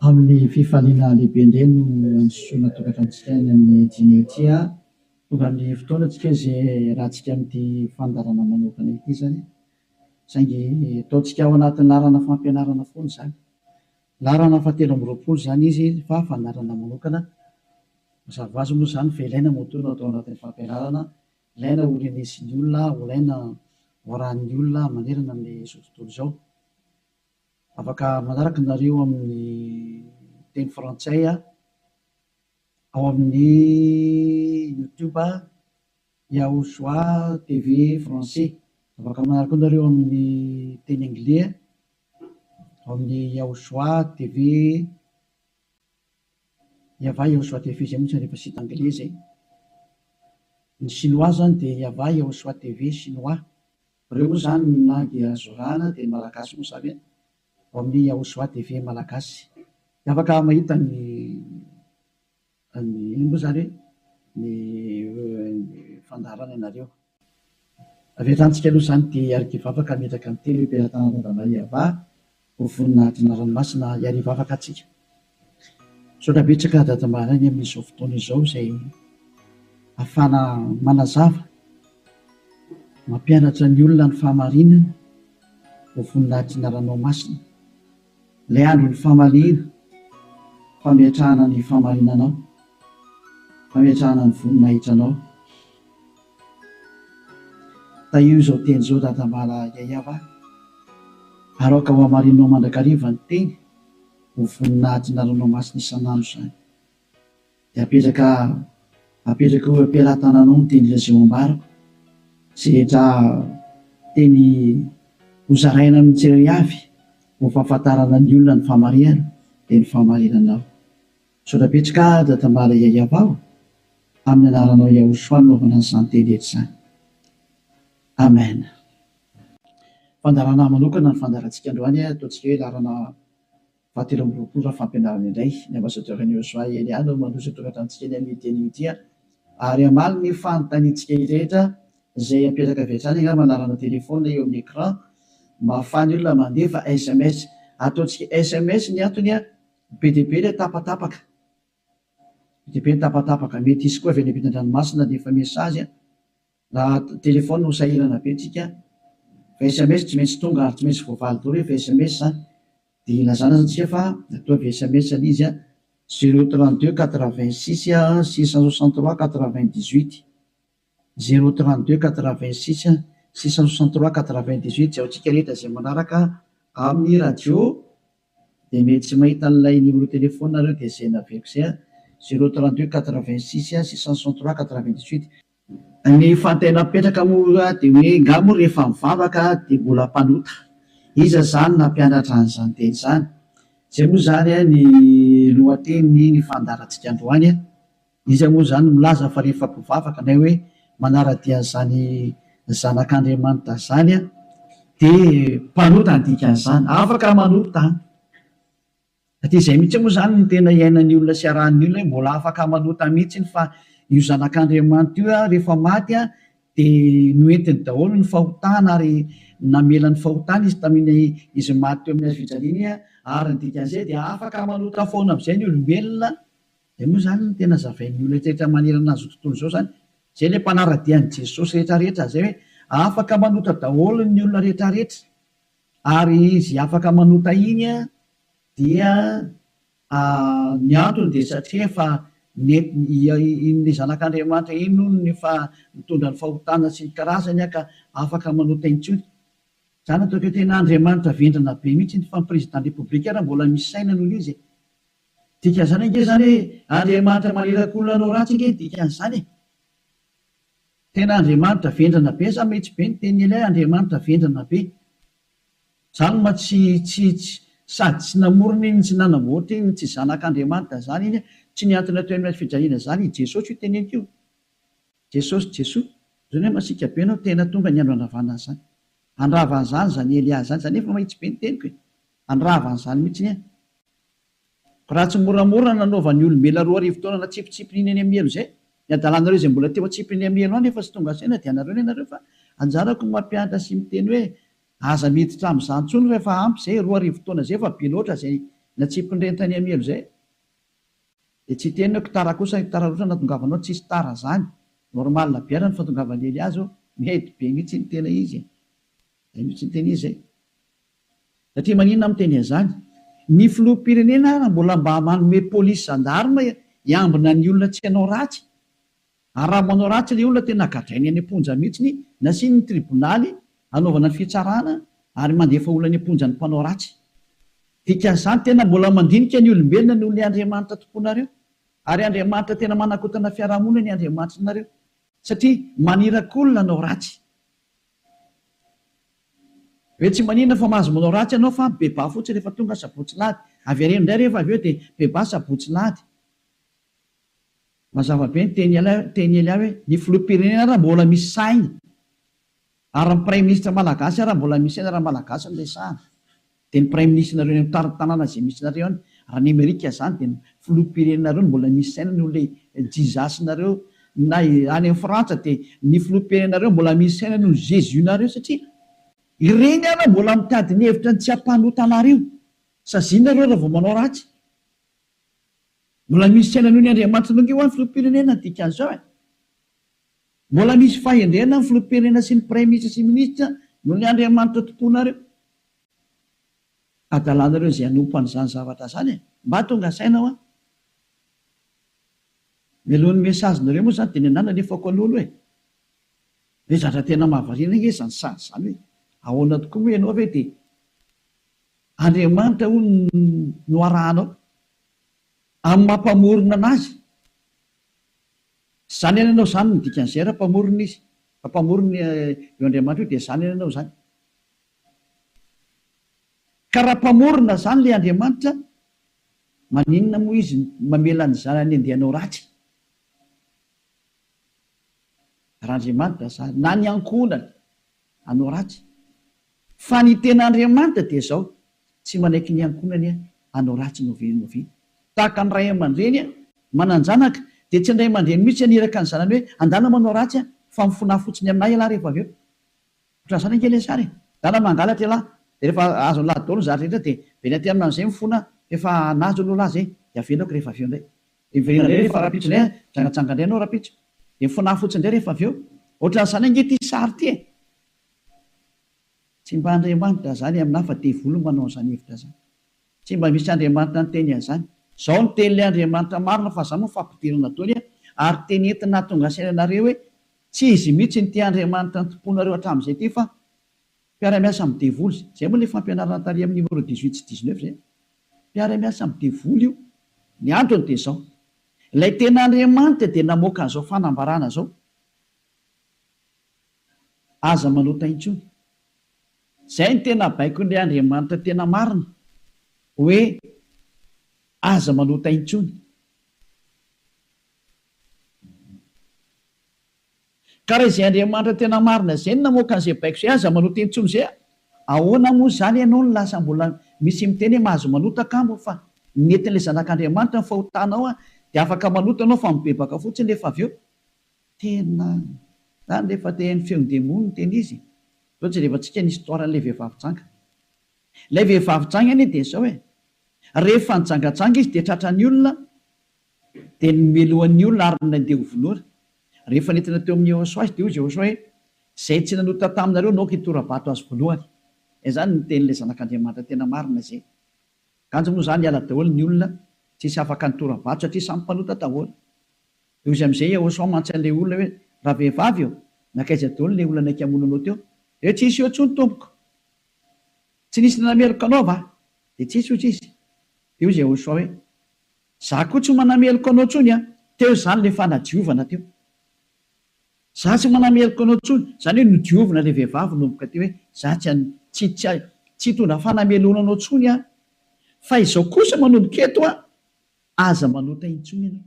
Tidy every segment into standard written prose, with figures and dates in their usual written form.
Amin'ny fifaliana lehibe indray no androsoana tokantranontsika any amin'ny dîner ity. Tonga amin'ny fotoana tsika izay iarahantsika amin'ity fandaharana manokana ity izany. Saingy ataontsika ao anatin'ny laharana fampianarana foana izany. Laharana fahatelo amby 20 izany izy fa fandaharana manokana. Mazava ho azy moa izany fa ilaina moa no atao anatin'ny fampianarana, ilaina ho renesin'ny olona, ilaina ho arahan'ny olona manerana amin'izao tontolo izao. Afaka manaraka nareo amin'ny teny frantsay ao amin'ny YouTube Yahushua TV français. Afaka manaraka koa nareo amin'ny teny anglais ao amin'ny Yahushua TV Yava Yahushua TV izay moa tsy rehefa site anglais izay. Ny chinois zany dia Yava Yahushua TV chinois. Ireo moa izany ny langue azo arahana dia ny malagasy moa izany ao amin'ny Yahushua TV malagasy. Dia afaka mahita ny ny ino moa izany hoe ny fandaharana ianareo. Avy hatrany tsika aloha izany dia hiaraka hivavaka hametraka ny teny hoe Mpiara-tanàna Yava ho voninahitry ny anarany masina hiara-hivavaka antsika. Misaotra betsaka Dada Maraina amin'izao fotoana izao izay ahafahana manazava, mampianatra ny olona ny fahamarinana ho voninahitry ny anaranao masina. Ilay andron'ny famaliana, fametrahana ny fahamarinanao, fametrahana ny voninahitranao. Tahio izao teny izao Dada Mala Yayava ary aoka ho hamarinao mandrakariva ny teny ho voninahitry ny anaranao masina isan'andro izany. Dia apetraka apetraka eo am-pelatananao ny teny izay ho ambarako sy rehetra teny ho zaraina amin'ny tsirairay avy ho fahafantarana ny olona ny fahamarihana dia ny fahamarinanao. Misaotra betsaka Dada Mala Yayava o! Amin'ny anaranao Yahushua no anaovana an'izany teny rehetra izany. Amen. Fandaharana manokana ny fandaharantsika androany, ataontsika hoe laharana fahatelo amby 20 raha fampianarana indray. Ny ambassadeur an'i Yahushua Elia no mandroso eto an-tranontsika eny amin'ny teny ity ary hamaly ny fanontaniantsika rehetra izay apetraka avy hatrany angamba laharana téléphone eo amin'ny écran mba ahafahan'ny olona mandefa SMS. Ataontsika SMS ny antony be dia be ilay tapatapaka. Be dia be ny tapatapaka. Mety hisy koa avy any ampitan-dranomasina handefa message. Raha téléphone ho sahirana be tsika fa SMS tsy maintsy tonga ary tsy maintsy voavaly daholo rehefa SMS zany. Dia ilazana zany tsika fa ataovy SMS ilay izy 032 86 663 98. 032 86 663 98 izay ho antsika rehetra izay manaraka amin'ny radio dia mety tsy mahita an'ilay numéro téléphone nareo dia izay naveriko izay 032 86 663 98. Ny fanontaniana mipetraka moa dia hoe nga moa rehefa mivavaka dia mbola mpanota? Iza izany nampianatra an'izany teny izany? Izay moa izany ny lohatenin'ny ny fandaharantsika androany. Iza moa izany milaza fa rehefa mpivavaka na hoe manara-dia an'izany zanak'Andriamanitra izany dia mpanota ny dikan'izany? Afaka manota an! Satria izay mihitsy moa izany no tena iainan'ny olona sy arahan'ny olona hoe mbola afaka manota mihitsy fa io zanak'Andriamanitra io rehefa maty dia noentiny daholo ny fahotana ary namela ny fahotana izy tamin'iny izy maty teo amin'ny hazo fijaliana iny ary ny dikan'izay dia afaka manota foana amin'izay ny olombelona. Izay moa izany no tena zavain'ny olona rehetra manerana an'izao tontolo izao izany. Izay ilay mpanara-dia an'i Jesosy rehetra rehetra izay hoe afaka manota daholo ny olona rehetra rehetra. Ary izy afaka manota iny dia ny antony dia satria efa iny zanak'Andriamanitra iny hono no efa nitondra ny fahotana sy ny karazany ka afaka manota intsony. Izany ataoko hoe tena Andriamanitra vendrana be mihitsy iny fa ny président république ary mbola misy saina noho izy e. Dikan'izany ange izany hoe Andriamanitra maniraka olona hanao ratsy ange ny dikan'izany e. Tena Andriamanitra vendrana be za mihitsy be ny tenin'i Elia Andriamanitra vendrana be. Zany ma tsy tsy tsy sady tsy namorona iny tsy nanamboatra iny tsy zanak'Andriamanitra zany iny tsy nihantona teo amin'ny hazo fijaliana zany i Jesosy io teneniko io. Jesosy Jesoa zany hoe masiaka be anao tena tonga ny andro handravana an'izany. Handrava an'izany zany Elia zany zany efa mahitsy be ny teniko e. Handrava an'izany mihitsy ny Raha tsy moramora nanaovan'ny olombelona 2000 taona natsipitsipiny iny any amin'ny helo izay, ny adalanareo izay mbola teo atsipiny amin'ny helo any efa tsy tonga saina dia anareo ny anareo fa anjarako ny mampianatra sy miteny hoe aza miditra amin'izany intsony fa efa ampy izay, 2000 taona izay efa be loatra izay Natsipin'ireny tany amin'ny helo izay. Dia tsy hiteny hoe tara kosa, tara loatra ny nahatongavanao, tsisy tara zany. Normal be ary ny fahatongavan'i Elia zao, mety be mihitsy ny tena izy e. Zay mihitsy ny tena izy zay. Satria maninona aho miteny an'izany? Ny filoham-pirenena ara mbola mba manome polisy gendarme hiambina ny olona tsy hanao ratsy. Ary raha manao ratsy ilay olona tena gadrainy any am-ponja mihitsiny, nasiany ny tribonaly hanaovana ny fitsarana ary mandefa olona any am-ponja ny mpanao ratsy. Dikan'izany tena mbola mandinika ny olombelona noho ilay Andriamanitra tomponareo. Ary Andriamanitra tena manakotana fiarahamonina ny Andriamanitrinareo. Satria maniraka olona hanao ratsy. Hoe tsy maninona fa mahazo manao ratsy ianao fa bebaha fotsiny rehefa tonga sabotsy lahady. Avereno indray rehefa avy eo dia bebaha sabotsy lahady. Mazava be ny teny teny Elia hoe ny filoham-pirenena ara mbola misy saina ary ny praiminisitra malagasy ara mbola misy saina raha malagasy no resahana dia ny praiminisitrinareo any amin'ny tanàna izay misy nareo any raha ny amerika izany dia ny filoham-pirenenareo no mbola misy saina noho ilay Jesus-nareo na any amin'ny frantsa dia ny filoham-pirenenareo mbola misy saina noho ny Jesus-nareo satria ireny ara mbola mitady ny hevitra ny tsy hampanota anareo sazianareo raha vao manao ratsy. Mbola misy saina noho ny Andriamanitra ange hoa ny filoham-pirenena ny dikan'izao e! Mbola misy fahendrena ny filoham-pirenena sy ny praiminisitra sy minisitra noho ny Andriamanitra tomponareo. Adalanareo izay hanompo an'izany zavatra izany e! Mba tonga saina hoa! Mialohan'ny message-nareo moa izany dia ny anah nalefako aloha aloha e! Hoe zatra tena mahavariana ange izany sary izany hoe ahoana tokoa moa ianao ve dia Andriamanitra hono no arahanao? Amin'ny maha mpamorona anazy. Zany anie anao zany no dikan'izay raha mpamorona izy. Raha mpamorona io Andriamanitra io dia zany anie anao zany. Ka raha mpamorona zany le Andriamanitra, maninona moa izy mamela ny zanany andeha hanao ratsy? Raha Andriamanitra zany, na ny ankohonany, hanao ratsy. Fa ny tena Andriamanitra dia izao, tsy manaiky ny ankohonany hanao ratsy na oviana na oviana. Tahaka ny ray aman-dreny manan-janaka, dia tsy ny ray aman-dreny mihitsy haniraka ny zanany hoe, andana manao ratsy fa mifonaha fotsiny aminà ialahy rehefa avy eo. Ohatran'izany ange ilay sary e! Ndana mangalatra ialahy, dia rehefa azon'ilahy daholo ny zavatra rehetra dia miverina aty aminy amin'izay mifona fa efa nahazo aloha lahy izay, dia avelako rehefa avy eo indray. Dia miverina indray rehefa rahampitso indray an, mijangajanga indray ianao rahampitso. Dia mifonaha fotsiny indray rehefa avy eo. Ohatran'izany ange ity sary ity e! Tsy mba Andriamanitra izany aminà fa devoly no manao an'izany hevitra izany. Tsy mba misy Andriamanitra niteny an'izany. Izao no tenin'ilay Andriamanitra marina fa izany moa fampidirana daholo an, ary teny entina hahatonga saina anareo hoe tsy izy mihitsy ity Andriamanitra nitompoanareo hatramin'izay ity fa mpiara-miasa amin'ny devoly. Izay moa ilay fampianarana tary amin'ny numéro 18 sy 19 izay. Mpiara-miasa amin'ny devoly io. Ny antony dia izao, ilay tena Andriamanitra dia namoaka an'izao fanambarana izao, Aza manota intsony. Izay no tena baikon'ilay Andriamanitra tena marina, hoe aza manota intsony. Ka raha izay Andriamanitra tena marina izay no namoaka an'izay baiko izay, aza manota intsony izay, ahoana moa izany ianao no lasa mbola misy miteny hoe mahazo manota kamo fa nentin'ilay zanak'Andriamanitra ny fahotanao dia afaka manota ianao fa mibebaka fotsiny rehefa avy eo. Tena zany rehefa te haino feon-demony ny tena izy e! Zao jerevantsika ny histoire an'ilay vehivavy janga. Ilay vehivavy janga anie dia zao e! Rehefa nijangajanga izy dia tratran'ny olona dia nomelohan'ny olona ary nandeha ho vonoina. Rehefa nentina teo amin'i Yehosua izy dia hoy Yehosua hoe, Izay tsy nanota taminareo no aoka hitora-bato azy voalohany. Izany no tenin'ilay Zanak'Andriamanitra tena marina izay. Kanjo moa izany niala daholo ny olona, tsisy afaka nitora-bato satria samy mpanota daholo. Dia hoy izy amin'izay Yehosua mantsy an'ilay olona hoe, Ravehivavy ô, nankaiza daholo ilay olona naika hamono anao teo? Dia hoe, Tsisy eo intsony tompoko. Tsy nisy nanameloka anao va? Dia tsisy hoy izy. Dia hoy Yehosua hoe, Za koa tsy manameloka anao intsony an! Teo izany ilay fanadiovana teo. Za tsy manameloka anao intsony. Izany hoe nodiovina ilay vehivavy nomboka teo hoe za tsy an, tsy, tsy, tsy hitondra fanamelohana anao intsony aho. Fa izao kosa manomboka eto an, aza manota intsony ianao.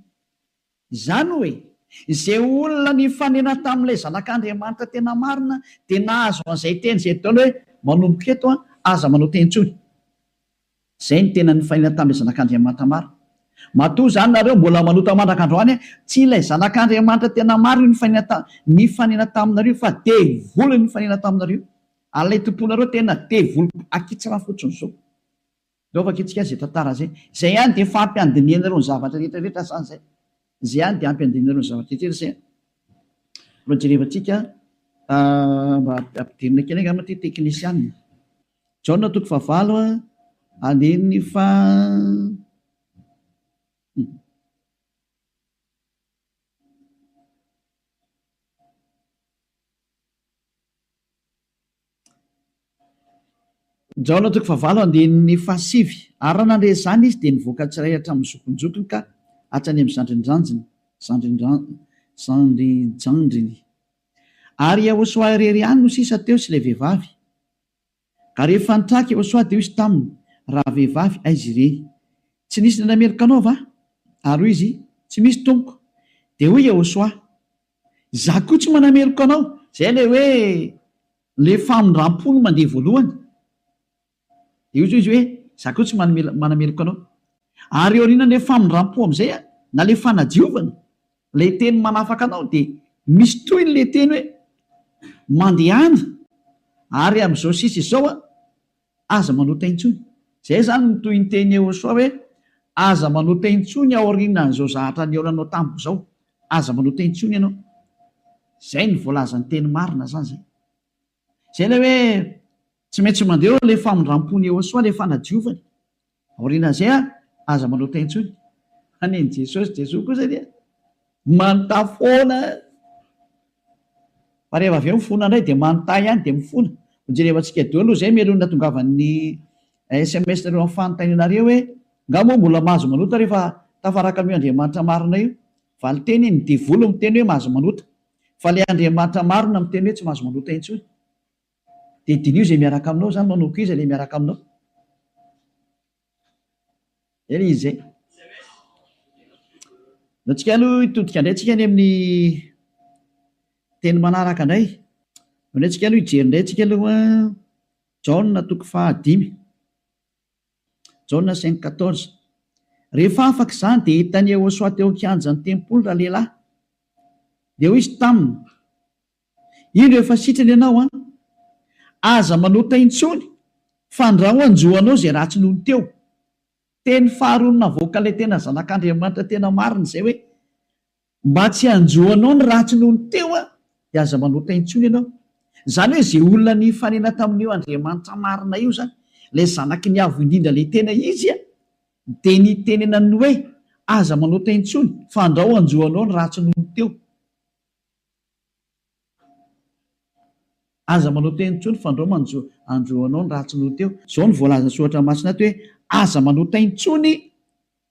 Izany hoe, izay olona nifanena tamin'ilay Zanak'Andriamanitra tena marina dia nahazo an'izay teny izay daholo hoe manomboka eto an, aza manota intsony. Izay no tena nifanena tamin'ilay Zanak'Andriamanitra marina. Matoa izany nareo mbola manota mandraka androany, tsy ilay Zanak'Andriamanitra tena marina io nifanena ta, nifanena taminareo fa devoly nifanena taminareo. Ary ilay tomponareo tena devoly akitsirano fotsiny izao. Ndao vakintsika izay tantara izay. Izay ihany dia efa ampy handinihanareo ny zavatra rehetra rehetra izany izay. Izay ihany dia ampy handinihanareo ny zavatra rehetra rehetra izay. Mba jerevantsika mba ampidirina kely angamba ity teknisianina. Jaona toko fahavalo andininy faha. Jaona toko fahavalo andininy fahasivy, Ary raha nandre izany izy, dia nivoaka tsirairay hatramin'ny zokinjokiny ka hatrany amin'ny zandrinjanjiny, zandrinjandriny. Ary Iehôsoa irery ihany no sisa teo sy ilay vehivavy. Ka rehefa nitraka Iehôsoa, dia hoy izy taminy, Ravehivavy, aiza ireny? Tsy nisy nanameloka anao va? Ary hoy izy, Tsy misy, tompoko. Dia hoy Iehôsoa, Izaho koa tsy manameloka anao. Izay ilay hoe ilay famindram-po no mandeha voalohany. Dia hoy izy hoe, Izaho koa tsy manameloka anao. Ary aorianan'ilay famindram-po amin'izay, na ilay fanadiovana, ilay teny manafaka anao, dia misy tohiny ilay teny hoe, Mandehana, ary amin'izao sisa izao Aza manota intsony. Zay izany no tohinteny Yehosua hoe, Aza manota intsony aorianan'izao zahatra nihaonanao tamiko izao. Aza manota intsony ianao. Zay no voalazan'ny teny marina zany zay. Zay ilay hoe tsy maintsy mandeha eo ilay famindrampon'i Yehosua, ilay fanadiovany. Aorianan'izay an, aza manota intsony. Fa nen'i Jesosy, Jesoa kosa dia manontà foana. Fa rehefa avy eo mifona indray dia manontà ihany dia mifona. Ho jerevantsika daholo aloha izay mialoha ny nahatongavan'ny sms nareo amin'ny fanontanianareo hoe, nga moa mbola mahazo manota rehefa tafaraka amin'io Andriamanitra marina io? Valinteny, ny devoly miteny hoe mahazo manota. Fa ilay Andriamanitra marina miteny hoe tsy mahazo manota intsony. Dia diniho izay miaraka aminao izany, manomboka iza ilay miaraka aminao? Zay ilay izy zay. Ndao tsika aloha hitodika indray tsika any amin'ny teny manaraka indray. Ndao indray tsika aloha hijery indray tsika aloha Jaona toko fahadimy. Jaona cinq quatorze. Rehefa afaka izany dia hitan'i Yehosua teo an-kianjan'ny tempoly ralehilahy. Dia hoy izy taminy, Indro efa sitrana ianao an! Aza manota intsony fandrao hanjo anao izay ratsy nony teo. Teny faharoa navoakan'ilay tena zanak'Andriamanitra tena marina izay hoe, mba tsy hanjo anao ny ratsy nony teo an, dia aza manota intsony ianao. Izany hoe izay olona nifanena tamin'io Andriamanitra marina io izany, ilay zanaky ny Avo Indrindra ilay tena izy an, dia nitenenany hoe, aza manota intsony fandrao hanjo anao ny ratsy nony teo. Aza manao teny intsony fandrao manjo andro anao ny ratsy noho teo. Zao no voalazan'ny soratra masina ato hoe aza manota intsony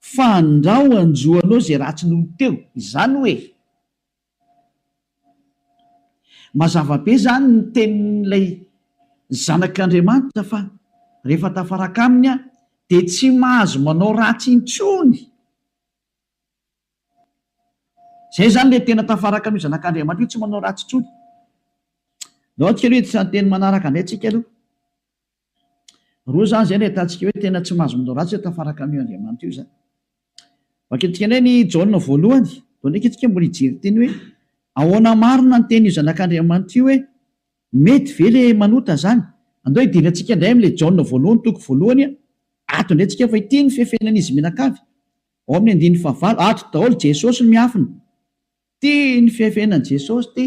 fandrao anjo anao zay ratsy noho teo. Izany hoe mazava be zany ny tenin'ilay zanak'Andriamanitra fa rehefa tafaraka aminy aho dia tsy mahazo manao ratsy intsony. Zay zany le tena tafaraka amin'io zanak'Andriamanitra io tsy manao ratsy intsony. Ndao antsika aloha hiditra ny teny manaraka indray tsika aloha. Roa zany zay no ahitantsika hoe tena tsy mahazo manao ratsy hoe tafaraka amin'io Andriamanitra io zany. Vakintsika indray ny Jaona voalohany. Ndao ndraiky tsika mbola hijery teny hoe ahoana marina ny tenin'io zanak'Andriamanitra io hoe mety ve le manota zany? Andao hidirantsika indray amin'ilay Jaona voalohany toko voalohany ato indray tsika fa ity ny fefenan'izy mianakavy. Ao amin'ny andininy fahavalo, ato daholo Jesosy no miafina. Ty ny fiafenan'i Jesosy ty.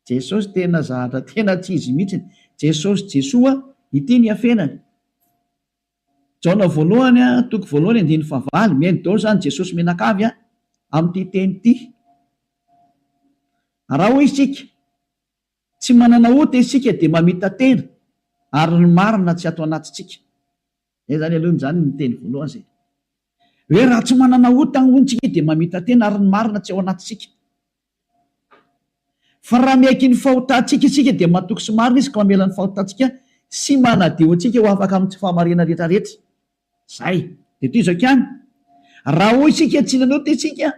Jesosy tena zahatra tena tsy izy mihitsiny. Jesosy Jesoa, ity ny iafenany. Jaona voalohany toko voalohany andininy fahavalo, mihaino daholo izany Jesosy mianakavy amin'ity teny ity. Raha hoy isika, tsy manana ota isika dia mamita-tena ary ny marina tsy ato anatintsika. Zay zany aloha zany ny teny voalohany zay. Hoe raha tsy manana ota hono tsika dia mamita-tena ary ny marina tsy ao anatintsika. Fa raha miaiky ny fahotantsika isika dia matoky sy marina izy ka mamela ny fahotantsika sy manadio antsika ho afaka amin'ny tsy fahamarinana rehetra rehetra. Zay. Dia toy izao ihany. Raha hoy isika tsy nanota isika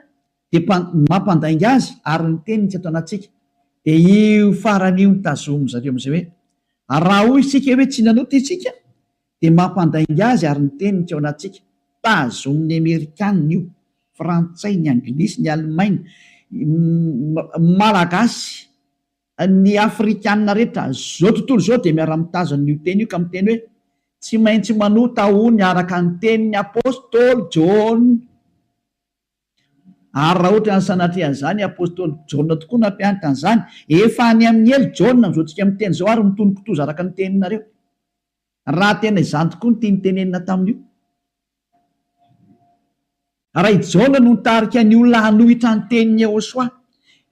dia mampandainga azy ary ny teniny tsy ato anatintsika. Dia io farany io no tazomin-dry zareo amin'izay hoe raha hoy isika hoe tsy nanota isika dia mampandainga azy ary ny teniny tsy ao anatintsika. Tazomin'ny Amerikanina io, Frantsay, ny Anglisy, ny Alemaina, Malagasy, ny Afrikanina rehetra, izao tontolo izao dia miara-mitazona io teny io ka miteny hoe. Tsy maintsy manota hono araka ny tenin'ny apostoly Jaona. Ary raha ohatra ny sanatria an'izany, apostoly Jaona tokoa nampianatra an'izany. Efa any amin'ny helo Jaona amin'izao tsika miteny izao ary mitono kitoza araka ny teninareo. Raha tena izany tokoa no tiany tenenina tamin'io. Raha i Jaona no nitarika ny olona hanohitra ny tenin'i Yehosua,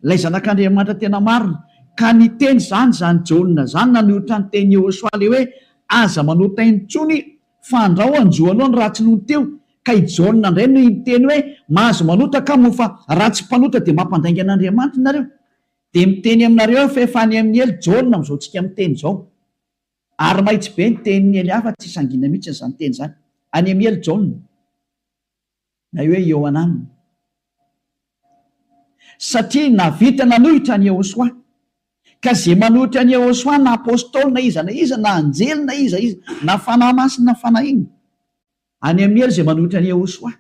ilay Zanak'Andriamanitra tena marina, ka niteny izany izany Jaona izany nanohitra ny tenin'i Yehosua ilay hoe aza manota intsony fa andrao hanjo anao ny ratsy nony teo, ka i Jaona indray no niteny hoe mahazo manota ka moa fa raha tsy mpanota dia mampandainga an'Andriamanitra nareo. Dia miteny aminareo aho fa efa any amin'ny helo Jaona amin'izao tsika miteny izao. Ary mahitsy be ny tenin'i Elia fa tsy sangiana mihitsy izany teny izany. Any amin'ny helo Jaona. Na hoe Iohanana. Satria nahavita nanohitra an'i Yehosua. Ka izay manohitra an'i Yehosua na apostoly na iza na iza na anjely na iza iza na fanahy masina na fanahy inona. Any amin'ny helo izay manohitra an'i Yehosua.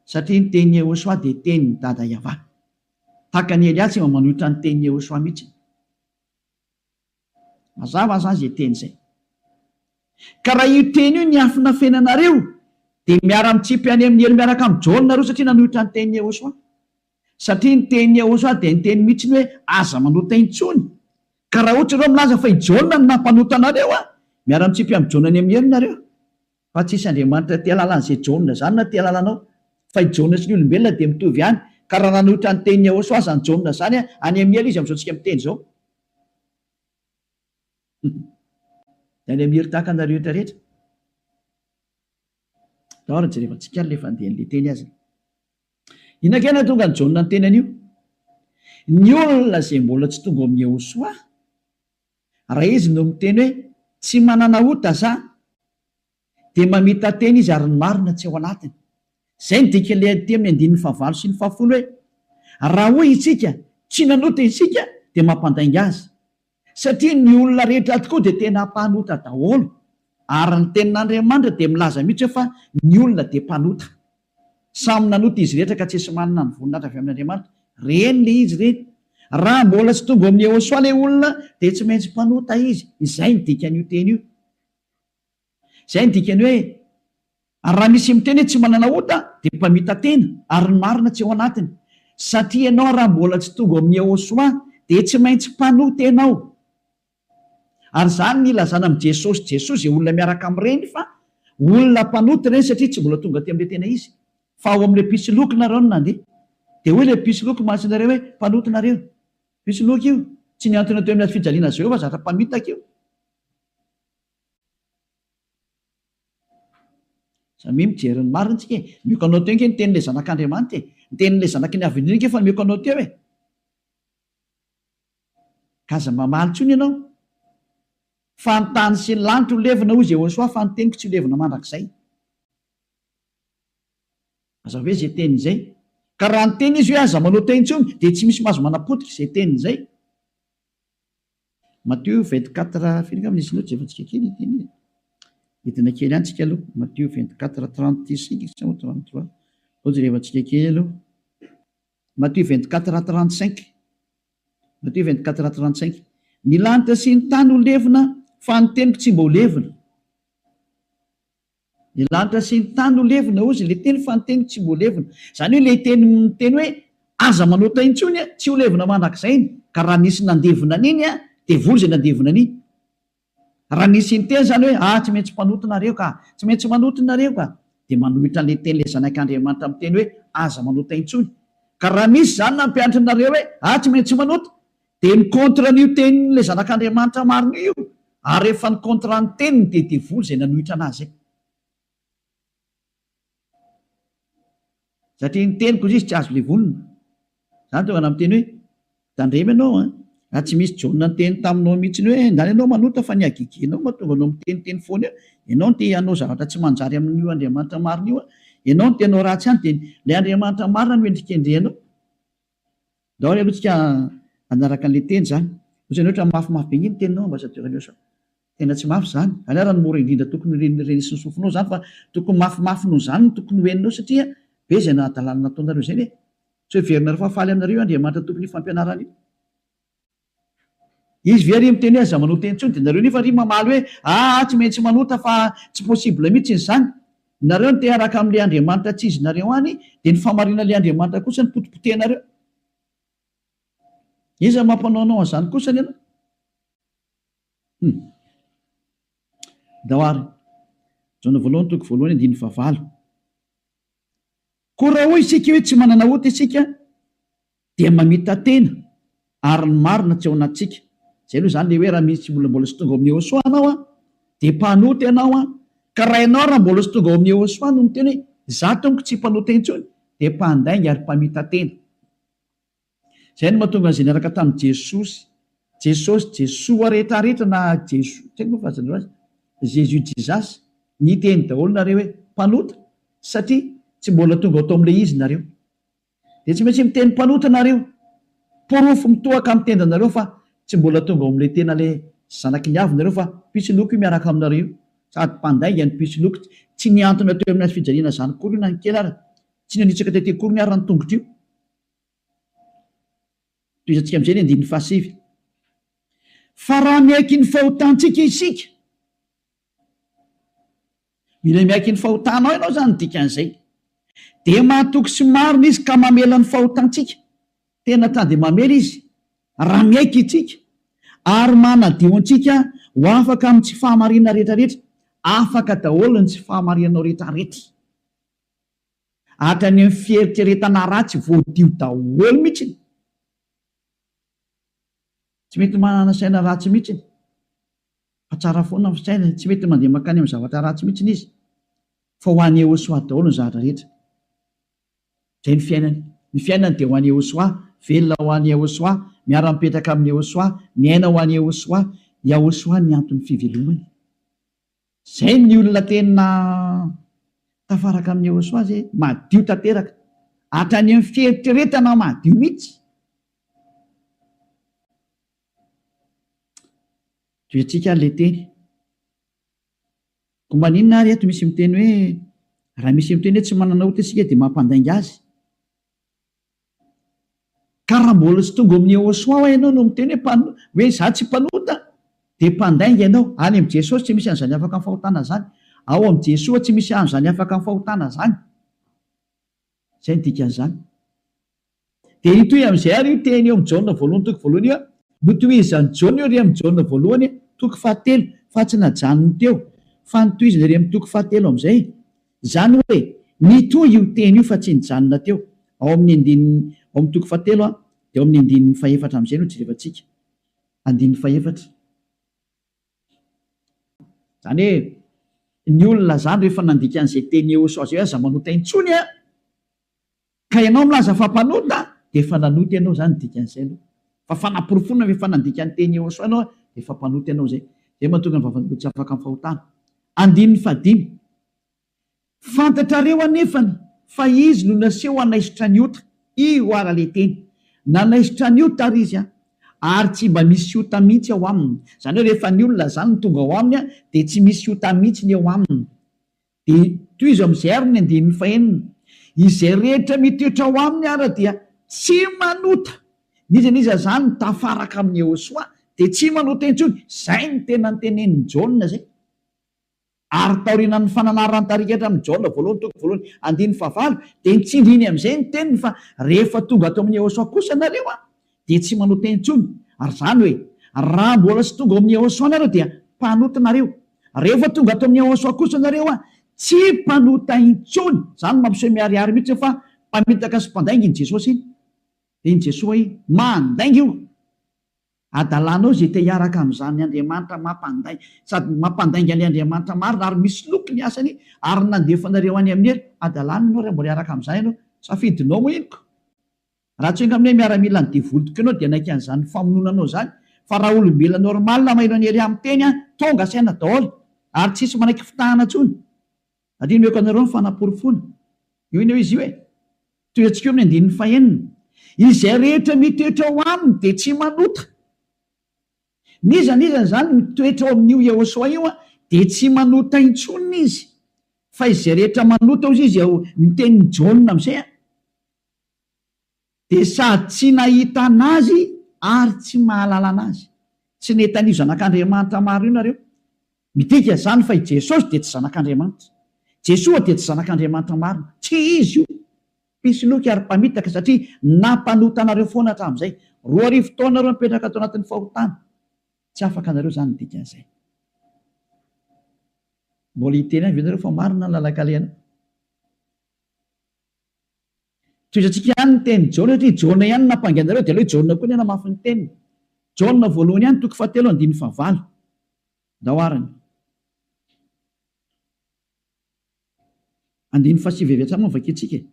Satria ny tenin'i Yehosua dia tenin'i Dada Yavah. Tahaka an'i Elia tsy mba manohitra ny tenin'i Yehosua mihitsy. Mazava zany zay teny zay. Ka raha io teny io niafinafenanareo dia miara-mitsipy any amin'ny helo miaraka amin'i Jaona nareo satria nanohitra ny tenin'i Yehosua. Satria ny tenin'i Yehosua dia niteny mihitsy ny hoe aza manota intsony. Ka raha ohatra ianareo milaza fa i Jaona no nampanota anareo an, miara-mitsipy amin'i Jaona any amin'ny helo nareo. Fa tsisy Andriamanitra te halala an'izay Jaona izany na te halala anao. Fa i Jaona sy ny olombelona dia mitovy ihany. Ka raha nanohitra ny tenin'i Yehosua izany Jaona izany, any amin'ny helo izy amin'izao tsika miteny izao. Dia any amin'ny helo tahaka anareo rehetra rehetra. Ndao ary jerevantsika ary ilay fandehan'ilay teny aza. Inona kay nahatonga an'i Jaona niteny an'io? Ny olona izay mbola tsy tonga ao amin'i Yehosua, Raha izy no miteny hoe tsy manana ota za dia mamita-tena izy ary ny marina tsy ao anatiny. Izay no dikan'ilay aty amin'ny andininy fahavalo sy ny fahafolo hoe raha hoy isika tsy nanota isika dia mampandainga azy. Satria ny olona rehetra tokoa dia tena mpanota daholo ary ny tenin'Andriamanitra dia milaza mihitsy hoe fa ny olona dia mpanota. Samy nanota izy rehetra ka tsisy manana ny voninahitra avy amin'Andriamanitra. Reny le izy reny. Raha mbola tsy tonga ao amin'i Yehosua le olona dia tsy maintsy mpanota izy. Izay ny dikan'io teny io. Izay ny dikany hoe ary raha misy miteny hoe tsy manana ota dia mpamita-tena ary ny marina tsy ao anatiny. Satria ianao raha mbola tsy tonga ao amin'i Yehosua dia tsy maintsy mpanota ianao. Ary izany ny ilazana amin'i Jesosy Jesoa izay olona miaraka amin'ireny fa olona mpanota ireny satria tsy mbola tonga aty amin'ilay tena izy fa ao amin'ilay mpisoloky nareo no nandeha. Dia hoy ilay mpisoloky mantsy nareo hoe mpanota nareo. Mpisoloky io. Tsy nihantona teo amin'ny hazo fijaliana azy ireo fa zatra mpamitaka io. Samia mijery ny marina tsika e. Omeko anao teo ange ny tenin'ilay zanak'Andriamanitra e. Ny tenin'ilay zanaky ny Avo Indrindra ange efa nomeko anao teo e. Ka aza mamaly intsony ianao. Fa ny tany sy ny lanitra ho levona, hoy Jehosoa, fa ny teniko tsy ho levona mandrakizay. Mazava be izay teniny izay. Ka raha niteny izy hoe aza manota intsony, dia tsy misy mahazo manapotika izay teniny izay. Matio 24, firy angamba nisy note jerevantsika kely ity anie. Hidina kely any tsika aloha. Matio 24, 35 sa 33. Aleo jerevantsika kely aloha. Matio 24, 35. Matio 24, 35. Ny lanitra sy ny tany ho levona, fa ny teniko tsy mba ho levona. Ny lanitra sy ny tany ho levona, hozy ilay teny, fa ny teniko tsy mba ho levona. Izany hoe ilay teny miteny hoe aza manota intsony, tsy ho levona mandrakizay iny. Ka raha nisy nandevona an'iny, devoly izay nandevona an'iny. Raha nisy niteny izany hoe, ah, tsy maintsy mpanota nareo ka, tsy maintsy manota nareo ka, dia manohitra an'ilay tenin'ilay Zanak'Andriamanitra miteny hoe, aza manota intsony. Ka raha misy izany nampianatra anareo hoe, ah, tsy maintsy manota, dia mi-contre an'io tenin'ilay Zanak'Andriamanitra marina io, ary rehefa ni-contre ny teniny dia devoly izay nanohitra an'azy izay. Satria ny teniko izy tsy azo levonina. Zany tonga na miteny hoe tandremo ianao an! Raha tsy misy Jaona niteny taminao mihitsiny hoe ndany ianao manota fa ny hagegenao mahatonga anao miteniteny foana eo. Ianao no te hanao zavatra tsy manjary amin'io Andriamanitra marina io an! Ianao no te hanao ratsy any dia ilay Andriamanitra marina no endrikendrehanao. Ndao ary aloha tsika hanaraka an'ilay teny izany. Ohatrany ohatra mafimafy be nge ny teninao ambassadeur Léosa. Tena tsy mafy izany. Izany ary no mora indrindra tokony ho renesin'ny sofinao izany fa tokony mafimafy noho izany no tokony ho henonao satria be izay nahadalana nataonareo izay e. Tsy heverinareo fa faly aminareo io Andriamanitra tompon'io fampianarana io. Izy ve ary miteny hoe aza manota intsony dia nareo nefa ary mamaly hoe aa tsy maintsy manota fa tsy possible mihitsy izany. Nareo no te hiaraka amin'ilay Andriamanitra tsy izy nareo any dia ny fahamarinan'ilay Andriamanitra kosa no potipotehinareo. Iza no mampanao anao an'izany kosany ianao? Hum. Ndao ary. Jaona voalohany toko voalohany andininy fahavalo. Koa raha hoy isika hoe tsy manana ota isika dia mamita-tena ary ny marina tsy ao anatintsika. Izay aloha izany ilay hoe raha misy olona mbola tsy tonga ao amin'i Yehosua ianao an, dia mpanota ianao an, ka raha ianao raha mbola tsy tonga ao amin'i Yehosua no miteny hoe izaho tompoko tsy mpanota intsony dia mpandainga ary mpamita-tena. Izay no mahatonga an'izay niaraka tamin'i Jesosy, Jesosy, Jesoa rehetrarehetra na Jeso, tsy haiko moa filazanareo azy, Jésus Jesus, niteny daholo nareo hoe mpanota satria tsy mbola tonga ao tao amin'ilay izy nareo. Dia tsy maintsy miteny mpanota nareo. Porofo mitohaka amin'ny tendanareo fa tsy mbola tonga ao amin'ilay tena ilay zanaky ny avo nareo fa mpisoloky io miaraka aminareo io. Sady mpandainga ny mpisoloky, tsy nihantona teo amin'ny hazofijaliana izany akory io na ny kely ara, tsy nanitsaka tety akory ny ara ny tongotra io. Tohizantsika amin'izay ny andininy fahasivy. Fa raha miaiky ny fahotantsika isika, mila miaiky ny fahotanao ianao izany ny dikan'izay, dia mahatoky sy marina Izy ka mamela ny fahotantsika. Tena ta dia mamela Izy raha miaiky isika, ary manadio antsika ho afaka amin'ny tsy fahamarinana rehetrarehetra. Afaka daholo ny tsy fahamarinanao rehetrarehetra. Hatrany amin'ny fieritreretana ratsy voadio daholo mihitsy. Tsy mety manana saina ratsy mihitsy fa tsara foana ny fisainany, tsy mety mandeha mankany amin'ny zavatra ratsy mihitsy izy fa ho an'i Yehosua daholo ny zavatra rehetra. Izay ny fiainany. Ny fiainany dia ho an'i Yehosua, velona ho an'i Yehosua, miara-mipetraka amin'i Yehosua, miaina ho an'i Yehosua. Yahosua ny anton'ny fivelomany. Zay ny olona tena tafaraka amin'i Yehosua zay, madio tanteraka, hatrany amin'ny fieritreretana madio mihitsy. Tohizantsika ary le teny. Koa maninona ary eto misy miteny hoe raha misy miteny hoe tsy manana ota isika dia mampandainga azy. Ka raha mbola tsy tonga ao amin'i Yehosua hoa ianao no miteny hoe mpano, hoe izaho tsy mpanota, dia mpandainga ianao. Any amin'i Jesosy tsy misy an'izany afaka amin'ny fahotana izany. Ao amin'i Jesoa tsy misy an'izany afaka amin'ny fahotana izany. Izay no dikan'izany. Dia hitohy amin'izay ary io teny eo amin'i Jaona voalohany toko voalohany io. Notohizan'i Jaona io ery amin'i Jaona voalohany toko fahatelo, fa tsy najanony teo, fa notohizany ery amin'ny toko fahatelo amin'izay. Izany hoe, nitohy io teny io fa tsy nijanona teo. Ao amin'ny andininy, ao amin'ny toko fahatelo dia ao amin'ny andininy fahefatra amin'izay no jerevantsika. Andininy fahefatra. Izany hoe, ny olona izany rehefa nandika an'izay teny Yehosua izay hoe aza manota intsony an! Ka ianao milaza fa mpanota dia efa nanota ianao izany ny dikan'izay aloha. Fa fanaporofoana fa efa nandika ny teny Yehosua ianao dia efa mpanota ianao izay. Izay mahatonga ny vavan'olona tsy afaka amin'ny fahotana. Andininy fahadimy. Fantatrareo anefany fa izy no naseho hanaisotra ny ota. Io ara le teny. Nanaisotra ny ota ary izy an. Ary tsy mba misy ota mihitsy ao aminy. Izany hoe rehefa ny olona izany no tonga ao aminy dia tsy misy ota mihitsy ny eo aminy. Dia tohizo amin'izay ary ny andininy fahenina, Izay rehetra mitoetra ao aminy ara dia tsy manota. N'iza n'iza izany mitafaraka amin'i Yehosua dia tsy manota intsony. Izay no tena notenenin'i Jaona izay. Ary taorianan'ny fananaran'ny tarika hatramin'i Jaona voalohany toko voalohany andininy fahavalo dia nitsindriny amin'izay ny teniny fa rehefa tonga ato amin'i Yehosua kosa nareo an, dia tsy manota intsony. Ary izany hoe, raha mbola tsy tonga ao amin'i Yehosua nareo dia mpanota nareo. Rehefa tonga ato amin'i Yehosua kosa nareo an, tsy mpanota intsony. Izany no mampiseho miharihary mihitsy fa mpamitaka sy mpandainga iny Jesosy iny. Iny Jesoa iny. Mandainga io. Adalanao izay te hiaraka amin'izany Andriamanitra mampandainga, sady mampandainga an'ilay Andriamanitra marina ary misoloky ny asany ary nandefa anareo any amin'ny helo. Adalana ianao raha mbola hiaraka amin'izany ianao. Safidinao moa iny ko. Raha tsy enga aminay miaramila ny devoly tokoa ianao dia hanaiky an'izany famonoana anao izany fa raha olombelona normal maheno an'i Elia miteny an, tonga saina daholo ary tsisy manaiky fitahana intsony. Ary omeko anareo ny fanaporofoana. Io anie izy io e. Tohiantsika eo amin'ny andininy fahenina. Izay rehetra mitoetra ao aminy dia tsy manota. N'iza n'iza izany mitoetra ao amin'io Yehosua io dia tsy manota intsony izy. Fa izay rehetra manota hozy izy ao ny tenin'i Jaona amin'izay an. Dia sady tsy nahita an'azy ary tsy mahalala an'azy. Tsy nety an'io Zanak'Andriamanitra marina io nareo. Midika izany fa i Jesosy dia tsy Zanak'Andriamanitra. Jesoa dia tsy Zanak'Andriamanitra marina. Tsy Izy io. Mpisoloky ary mpamitaka satria nampanota anareo foana hatramin'izay. 2000 taona nareo nipetraka tao anatin'ny fahotana. Tsy afaka anareo izany ny dikan'izay. Mbola hiteny ihany ve nareo fa marina ny lalan-kalehanao? Tohizantsika ihany ny tenin'i Jaona satria Jaona ihany no nampangy anareo dia aleo i Jaona koa ny hanamafy ny teniny. Jaona voalohany ihany toko fahatelo andininy fahavalo. Ndao arany. Andininy fahasivy avy hatrany moa no vakintsika e.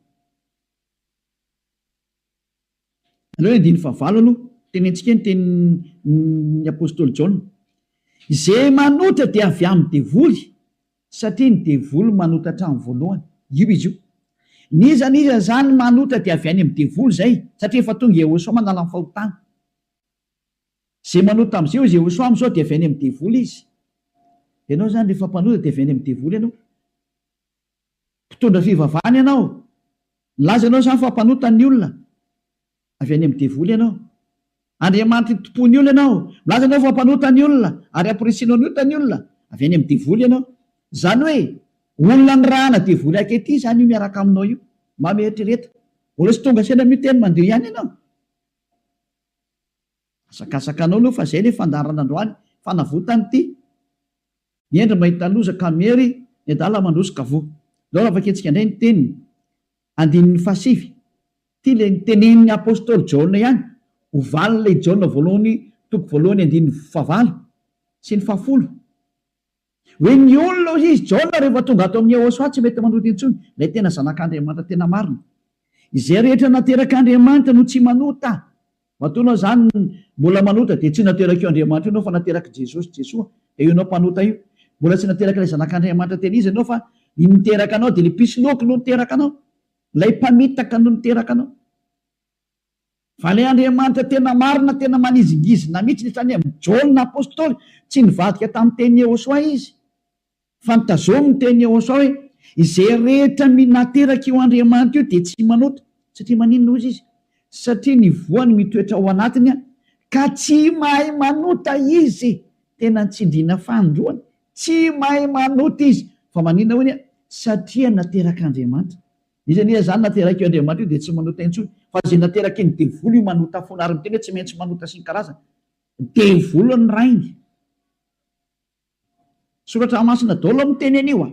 Aleo ny andininy fahavalo aloha, tenentsika ny tenin'ny apostoly Jaona. Izay manota dia avy amin'ny devoly, satria ny devoly manota hatramin'ny voalohany. Io izy io. N'iza n'iza izany manota dia avy any amin'ny devoly izay, satria efa tonga Yehosua manala ny fahotana. Izay manota amin'izay hoy Yehosua amin'izao dia avy any amin'ny devoly izy. Ianao izany rehefa mpanota dia avy any amin'ny devoly ianao. Mpitondra fivavahana ianao. Milaza ianao izany fa mpanota ny olona. Avy any amin'ny devoly ianao. Andriamanitry ny tompon'ny olona ianao. Milaza ianao fa mpanota ny olona ary amporisihinao ny ota ny olona. Avy any amin'ny devoly ianao. Izany hoe olona nirahana devoly ankehitriny izany io miaraka aminao io. Mba mieritrereta. Mbola tsy tonga saina amin'io teny mandio ihany ianao. Asakasaka anao aloha fa izay ilay fandaharana androany. Fanavotana ity. Ny hendry mahita loza ka miery, ny adala mandroso ka voa. Ndao raha vakintsika indray ny teniny, andininy fahasivy. Ity ilay notenenin'ny apostoly Jaona ihany, ho valin'ilay Jaona voalohany toko voalohany andininy fahavalo sy ny fahafolo. Hoe ny olona hoy izy, Jaona rehefa tonga ato amin'i Yehosua tsy mety manota intsony, ilay tena zanak'Andriamanitra tena marina. Izay rehetra naterak'Andriamanitra no tsy manota. Matoa anao izany mbola manota dia tsy naterak'io Andriamanitra io ianao fa naterak'i Jesosy, Jesoa, dia io ianao mpanota io. Mbola tsy naterak'ilay Zanak'Andriamanitra tena izy ianao fa ny niteraka anao dia ilay mpisoloky no niteraka anao. Ilay mpamitaka no niteraka anao. Fa ilay Andriamanitra tena marina, tena manizingizina mihitsy, hatrany amin'i Jaona Apostoly, tsy nivadika tamin'ny tenin'i Yehosua izy. Fa nitazomy ny tenin'i Yehosua hoe, Izay rehetra nateraka io Andriamanitra io dia tsy manota. Satria maninona hozy izy? Satria ny voany mitoetra ao anatiny ka tsy mahay manota izy. Tena nitsindriana fanindroany. Tsy mahay manota izy. Fa maninona hoy ny? Satria naterak'Andriamanitra. Iza anie izany naterak'io Andriamanitra io dia tsy manota intsony. Fa izay nateraky ny devoly io manota foana ary miteny hoe tsy maintsy manota sy ny karazany. Devoly ny rainy. Soratra masina daholo miteny an'io a!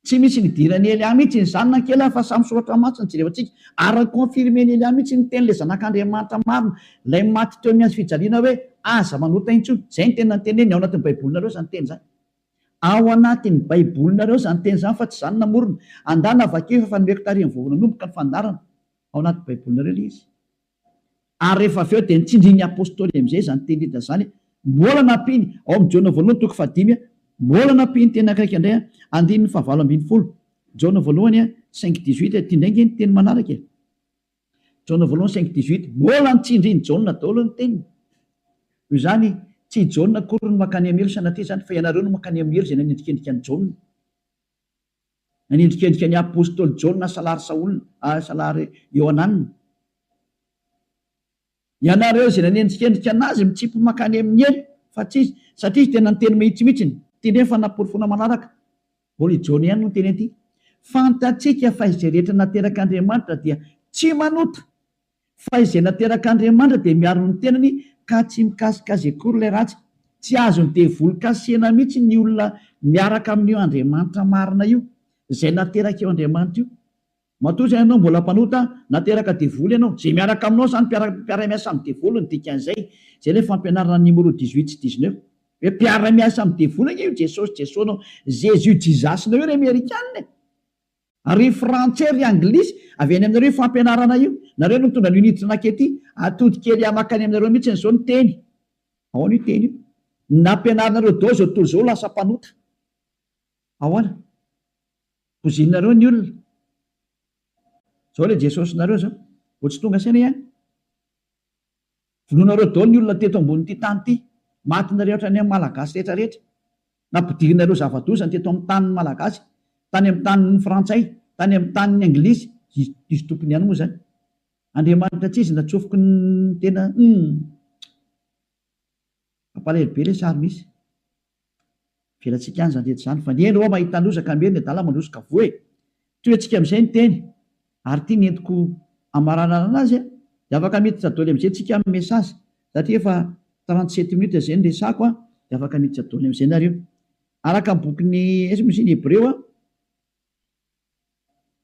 Tsy misy nidiran'i Elia mihitsy izany na kely ary fa samy soratra masina jerevantsika ary ni-confirmer-n'i Elia mihitsy ny tenin'ilay zanak'Andriamanitra marina ilay maty teo amin'ny hazo fijaliana hoe aza manota intsony. Izay no tena noteneniny ao anatin'ny baibolinareo izany teny izany. Ao anatin'ny baibolinareo izany teny izany fa tsy izaho no namorona. Andana vakio efa fa nomeko tarihiny vao nanomboka ny fandaharana. Ao anaty baibolinareo ilay izy. Ary rehefa avy eo dia nitsindrin'ny Apostoly amin'izay izany teny hita izany, mbola nampiany, ao amin'ny Jaona voalohany toko fahadimy, mbola nampiany teny akaiky indray, andininy fahavalo ambin'ny folo, Jaona voalohany cinq dix-huit, ity indray ange ny teny manaraka e! Jaona voalohany cinq dix-huit, mbola nitsindrin'i Jaona daholo ny teniny. Noho izany, tsy i Jaona akory no mankany amin'ny helo sanatria izany, fa ianareo no mankany amin'ny helo izay nanendrikendrika an'i Jaona. Nanendrikendrika ny apostoly Jaona salary Saola, salary Iohanana. Ianareo izay nanendrikendrika anazy mitsipy mankany amin'ny helo fa tsy izy, satria izy tena niteny mahitsy mihitsiny. Ity indray ny fanaporofoana manaraka. Mbola i Jaona ihany no niteny an'ity. Fantatsika fa izay rehetra naterak'Andriamanitra dia tsy manota. Fa izay naterak'Andriamanitra dia miaro ny tenany ka tsy mikasika azy akory ilay ratsy. Tsy azon'ny devoly kasihina mihitsy ny olona miaraka amin'io Andriamanitra marina io, izay naterak'io Andriamanitra io. Matoa izany ianao mbola mpanota, nateraka devoly ianao. Izay miaraka aminao izany mpiara-miasa amin'ny devoly ny dikan'izay. Izay ilay fampianarana numéro dix-huit sy dix-neuf. Hoe mpiara-miasa amin'ny devoly ange io Jesosy Jesoa-nao, Jésus Jesus-nao io ry Amerikana e! Ry frantsay ry anglisy, avy any aminareo io fampianarana io. Nareo no nitondra an'io niditra nankety. Atody kely hamaky any aminareo mihitsy izao ny teny. Ahoana io teny io? Nampianarinareo daholo izao tontolo izao lasa mpanota. Ahoana? Pozinareo ny olona. Izao ilay Jesosinareo izao. Vao tsy tonga saina ihany. Vonoinareo daholo ny olona teto ambonin'ity tany ity. Matinareo hatrany amin'ny Malagasy rehetra rehetra. Nampidirinareo zava-doza ny teto amin'ny tanin'ny Malagasy, tany amin'ny tanin'ny Frantsay, tany amin'ny tanin'ny Anglisy, izy izy tompony ihany moa izany. Andriamanitra tsy izy natsofoky ny tena humm. Mampalahelo be ilay sary misy. Avelantsika any izany rehetra izany fa ny hendry hoa mahita loza ka miery ny adala mandroso ka voa e! Tohiantsika amin'izay ny teny ary ity ny entiko hamaranana anazy a! Dia afaka miditra doly amin'izay tsika amin'ny message satria efa 37 minutes izay ny resako a! Dia afaka miditra doly amin'izay nareo. Araka ny bokin'ny aiza moa izy iny Hebreo a!